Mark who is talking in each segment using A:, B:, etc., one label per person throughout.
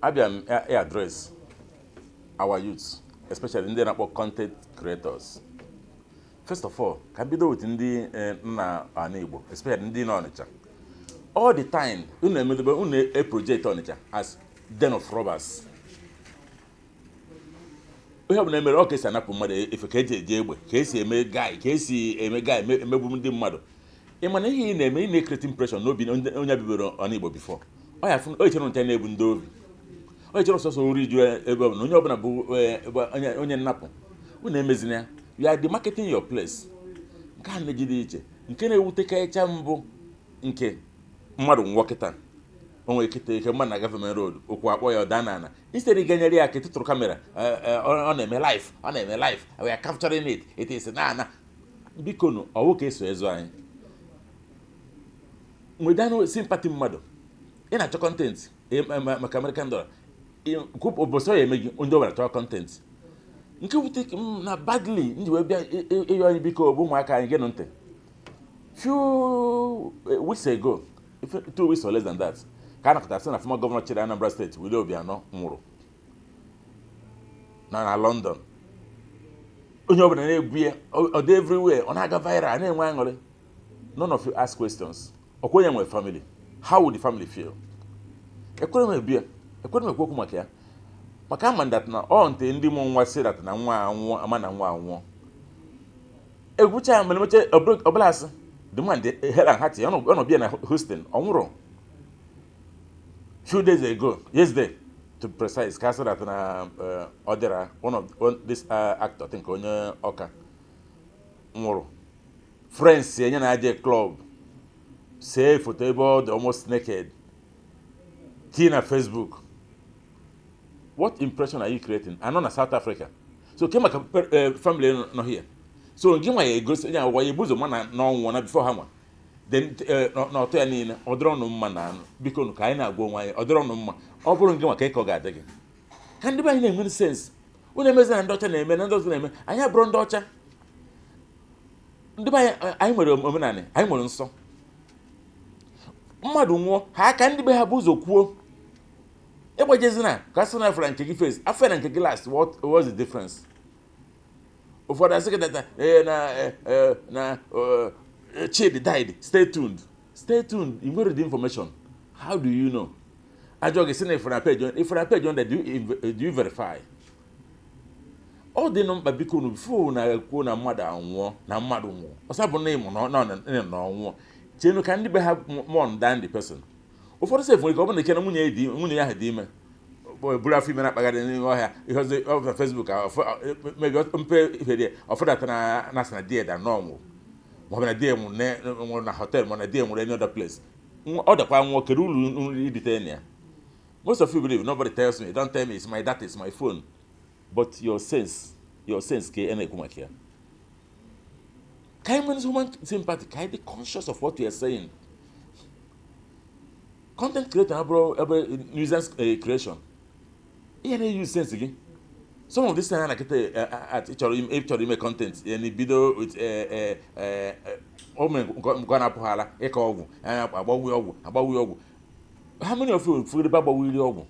A: Abịa m address our youths, especially ndị na-akpọ content creators. First of all, ka m bido with ndị nna ana Igbo, especially ndị nọ Ọnịcha. All the time unu emedobe unu e project Ọnịcha as den of robbers. Ihe ọbụla emere, ọ ka esi anapụ mmadụ efe, ka eji eji egbe, ka esi eme guy, ka esi eme guy emegbu ndị mmadụ. Ị ma na ihe ị na-eme, ị na-ecreate impression n'obi onye bibero ọna Igbo before ọ ya fụ, o chere ncha na-ebu ndị obi, o chere ọsọsọ ori ju ebe ọbụla, onye ọbụla bụ onye nnapụ. Unu emezina ya. You are demarketing your place. Nke a na-ejide iche, nke na-ewutekarịcha mbụ, nke mmadụ nwụọ kịta, o nwere kịta ike mmadụ na government road, okwu akpọ ya, ọ daa n'ala. Instead ị ganyere ya ka tụtụrụ camera, ọ na-eme live, ọ na-eme live, we are capturing it, it is na ana. Biko nụ, ọwụ ka eso ezu anyị nwedanụ sympathy mmadụ. Ị na-achọ content maka American dollar ụbọchị ọ ya eme gị, ndị ọbụla chọrọ content. Nke wute m na badly ndị wee bịa ịyọ anyị, biko, bụ ụmụaka anyị, genụ ntị. Few weeks ago, 2 weeks or less than that, ka a nakọtara sị na former governor chịrị Anambra Steeti, Willie Obianọ, nwụrụ na London. Onye ọbụla na-ebu ya, ọ dị everywhere, ọ na-aga viral, na-enwe aṅụrị. None of you ask questions. Ọkwa onye nwere family, how would the family feel? Ekwere m ebu ya, ekwere m ekwu okwu maka ya, maka ama that na ọ nte ndị mụ nwa si that na nwa anwụọ, ama na nwa anwụọ, egwucha ya mere meche ọbụla asị the man dị hale and hearty. Ọ nọ bịa na Houston, ọ nwụrụ few days ago, yesterday to be precise, ka asị that na ọ dịra one of this actor, think onye ọka nwụrụ, friends enye na aje club, see foto ebe ọ dị almost naked, tinye na Facebook. What impression are you creating? Anọ na South Africa, so ke maka family nọ here. So gị nwa ya egosi onye agwa ya ebu ụzọ ma na n'ọnwụ na before ha nwa, then n'ọtọ ya niile, ọ dịrọ ọnụ mma na anụ. Biko nụ, ka anyị na-agwa onwe anyị, ọ dịrọ ọnụ mma. Ọ bụrụ gị nwa, ka ọ ga-adị gị. Ka ndị be anyị na-enwe sense. Unu emezi na ndị ọcha na-eme, na ndị ọzọ na-eme. Anyị abụrụ ndị ọcha. Ndị be anyị, anyị nwere omenala, anyị nwere nsọ. Mmadụ nwụọ, ha aka ndị be ha bụ ụzọ kwuo. Ịgbajezina ka sị na afra nke gị first, afọ na nke gị last, what was the difference? Ụfọdụ asị gị data na Chidi died, stay tuned, stay tuned. You nwere the information, how do you know? Ajọ gị sị na ifra page, ifra page on, do you verify? Ọ dị nụ mkpa, biko, nu before na ekwuo na mmadụ anwụọ, na mmadụ nwụọ, ọsọ bụ na ịmụ na ọnwụọ, chenu ka ndị be ha mourn down the person. Ụfọdụ sef nwere ike ọ bụrụ na ike na nwunye ya ahụ dị ime, buru afọ ime na-akpagharị n'ime ọhịa. Ihe ọzọ ọ na Facebook, maybe mpe ife dị ọfọdụ na na asị na di ya da n'ọnwụ, maọbụ na di ya nwụrụ na hotel, ma na di ya nwụrụ any other place. Ọ dakwa nwụọ, kedu uru nri idite na ya? Most of you believe nobody tells me. Don't tell me, it's my data, it's my phone. But your sense, your sense ka ị na-ekwu maka ya. Ka anyị nwere human sympathy, ka anyị dị conscious of what we are saying. Content creator abụrụ ebe nuisance creation. Ihe na-use sense gị. Some of this thing na kịta ịchọrọ ime content ya na bido with o mere nke ọ na-apụghala ịkọ ọgwụ, agbawi ọgwụ, agbawi ọgwụ. How many of you fụrụ ebe agbawiri ọgwụ?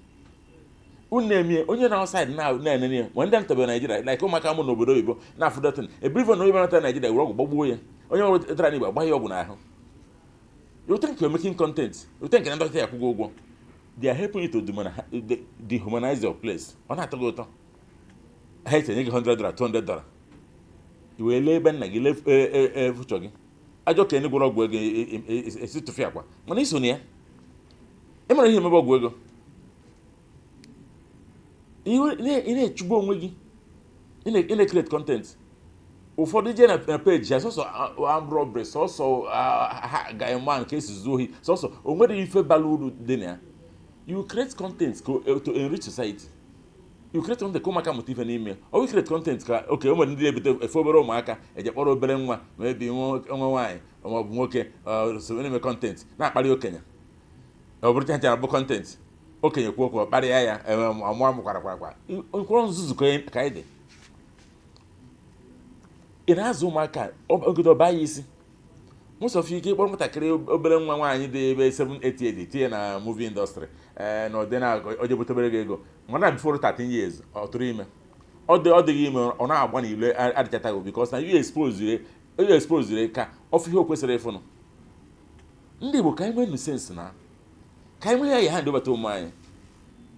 A: Unu na-eme onye na outside na-enene ya, ma ndị ntabe Naijiria, like ụmụaka mụ n'obodo oyibo na-afụ datin ebirivo na onye nata Naijiria were ọgwụ gbagbuo ya, onye wetara n'Igbo agbaghị ọgwụ n'ahụ. You think you're making content, you think na ndọkịta ya akwụghị ụgwọ. They are helping you to dehumanize your place. Ọ na-atọ gị ụtọ, ha etinye gị $100, $200, i wee lee ebe nna gị, lee future gị. Ajọ ka gwọrọ ọgwụ ego esi tụfịa akwa, mana iso na ya ị mara ihe emebe ọgwụ ego. Ị na-echugbu onwe gị, ị na-create content. Ụfọdụ jee na page ya, sọsọ armed robbery, sọsọ ha ga-ema nke esi zuo ohi, sọsọ o nwere ife bara uru dị na ya. You create content to enrich society. You create content ka ụmụaka mụta ife n'ime. Ọ bụ create content ka oke o nwere ndị na-ebute efe obere ụmụaka eje kpọrọ obere nwa, ma ebi nwa nwaanyị ma ọ bụ nwoke so na-eme content na-akparị okenye. Ọ bụrụ chacha bụ content, okenye kwuo okwu, kparịa ya, amụọ amụ kwara kwara kwara nkwọrọ nzuzu ka anyị dị. Ị na-azụ ụmụaka ogodo ọba ya isi. Most of you ike ịkpọrọ nwatakịrị obere nwa nwaanyị dị ebe 7 8 years tinye na movie industry, ee, na ọdị na oje butebere gị ego, mana before 13 years ọ tụrụ ime. Ọ dịghị ime, ọ na-agba n'ile adịchataghị, because na you expose ka ọfụ ihe o kwesịrị ịfụnụ. Ndị Igbo, ka anyị nwee sense na ka anyị nwee ya ha ndobata ụmụ anyị.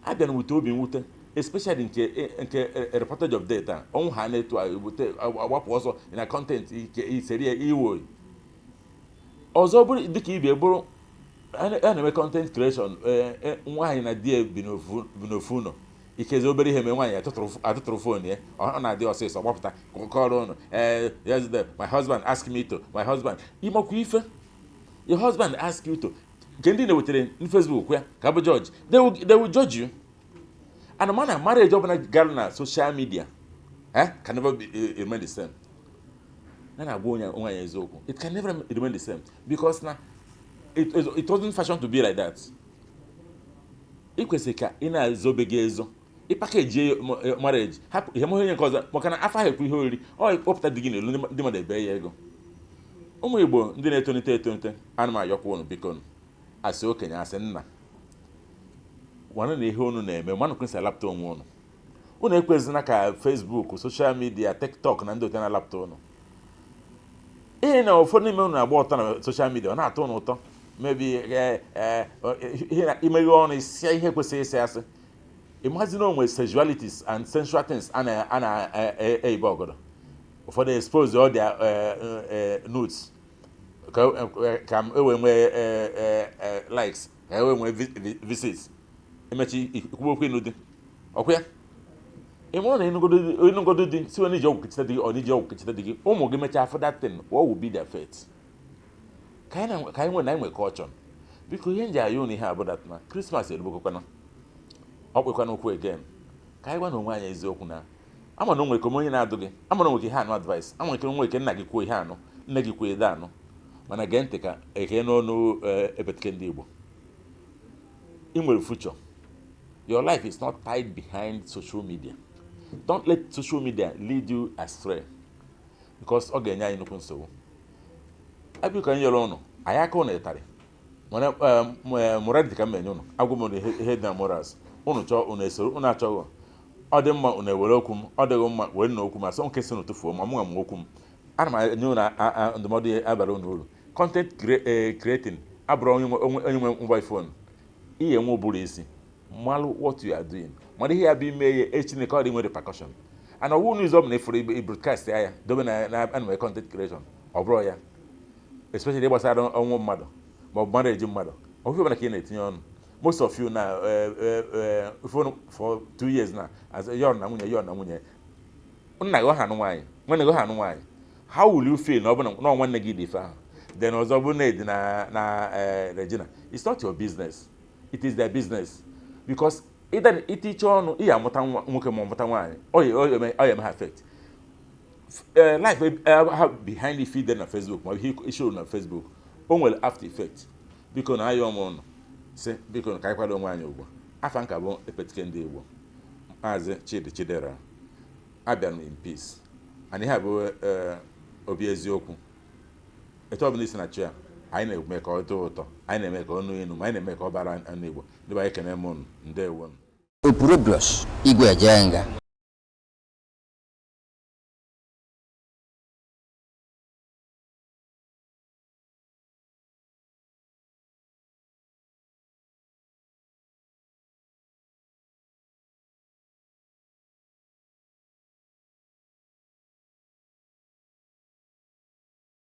A: Abịa na wute obi mwute, especially nke reportage of death a, ọnwụ ha na-etu a ebute agbapụ ọsọ na content ike iseri iwo ọzọ bụrụ dịka ibe bụrụ a na-eme content creation. Nwaanyị na di ya bi n'ofu ụlọ, ikezi obere ihe mee nwaanyị atụtụrụ phone ya, ọ na-adị ọsịsọ gbapụta kọrọ ụnụ. Ee, yesterday my husband ask me to, my husband, ịmakwa ife your husband ask you to, nke ndị na-ewetara n Facebook ya ka bụ judge, they will judge you. And mana marriage ọbụla gara na social media can never be, remain the same. Na na-agwa onye onwe ya eziokwu, it can never remain the same, because na it wasn't fashion to be like that. Ị kwesịrị ka ị na-ezobe gị ezo, ị package marriage, hapụ ihe onye nke ọzọ, maka na afọ ahụ ekwu ihe oriri ọ kpọpụta dị gị n'elu, ndị mmadụ ebe ya ego. Ụmụ Igbo ndị na-etonite etonite, ana m ayọkwa unu, biko, asị okenye, asị nna, nwanne, na ihe unu na-eme manụ kwesịrị alapụta onwe unu. Unu ekwezina ka Facebook, social media, TikTok na ndị otu na-alapụta unu. Ihe na ụfọdụ n'ime unu na-agba ọtọ na social media, ọ na-atọ unu ụtọ. Mebi ihe na imeghe ọnụ isia ihe kwesịrị ịsị asị. Imagine onwe sexualities and sensual things a na-eyibe ọgọdọ. Ụfọdụ expose all their nudes ka e wee nwee likes, ka e wee nwee visits. Emechi ikwubu okwu ịnụ di ọkwa ya. Ị mụrụ na ịnụgodo di si na iji ọgwụ kechita di gị, ọ na iji ọgwụ kechita di gị, ụmụ gị mechaa afọ that thing, what will be their fate? Ka anyị nwee na anyị nwee culture. Biko, ihe nji ayọ unu ihe abụ that na Christmas erubokwana, ọ kpekwana okwu again, ka anyị gwa na onwe anyị eziokwu na ama na o nwere ka onye na-adụ gị, ama na o nwere ihe anụ advice, ama nke nwere ike nna gị kwuo ihe anụ, nne gị kwuo ede anụ, mana gee ntị ka eke n'ọnụ ebetike ndị Igbo. Ị nwere future. Your life is not tied behind social media. Don't let social media lead you astray, because ọ ga-enye anyị nnukwu nsogbu. Abịa ka anyị yọrọ ụnụ, anyị aka ụnụ ịtarị mana morality ka m enye ụnụ. Agwa m ihe dị na morals. Ụnụ chọọ, ụnụ esoro, ụnụ achọghị, ọ dị mma ụnụ ewere okwu m, ọ dịghị mma were na okwu m asọ nke si ụnụ tụfuo. Ma mụ nwa m okwu m, ana m enye ụnụ ndụmọdụ abara ụnụ uru. Content creating abụrụ onye nwe mobile phone ihe nwe ụbụrụ isi malụ what you are doing, mara ihe ya bụ ime ya echi ka ọ dị nwere repercussion. And ọwụ news ọ bụla ifuru i broadcast ya dobe na ana content creation, ọ bụrụ ya, especially gbasara ọnwụ mmadụ ma ọ bụ marriage mmadụ, ọ bụrụ ka ị na-etinye ọnụ. Most of you na phone for 2 years na as yọn na nwunye, yọn na nwunye, nna gị ọha anụ nwaanyị, nwanne gị ọha anụ nwaanyị, how will you feel na ọ bụ na nwanne gị dị ife ahụ? Then ọzọ bụ na edi na Regina, it's not your business, it is their business, because ịda itiche ọnụ ị amụta nwoke ma ọmụta nwaanyị, ọ ya eme ha affect life ha behind ife ide na Facebook ma ihe ishow na Facebook, o nwere after effect. Biko, na ayọ m ụnụ si, biko, ka anyị kwado onwe anyị ugbu afa nka bụ epetike ndị Igbo, Maazị Chidi Chidera. Abịara m in peace, and ihe a bụ obi eziokwu. Etu ọbụla isi na chi ya, anyị na-eme ka ọ tọọ ụtọ, anyị na-eme ka ọ nụ enu, ma anyị na-eme ka ọ bara ndị Igbo. Ndị be anyị, ekene m unu, ndewo.
B: Opurobios Igwe Ejenga.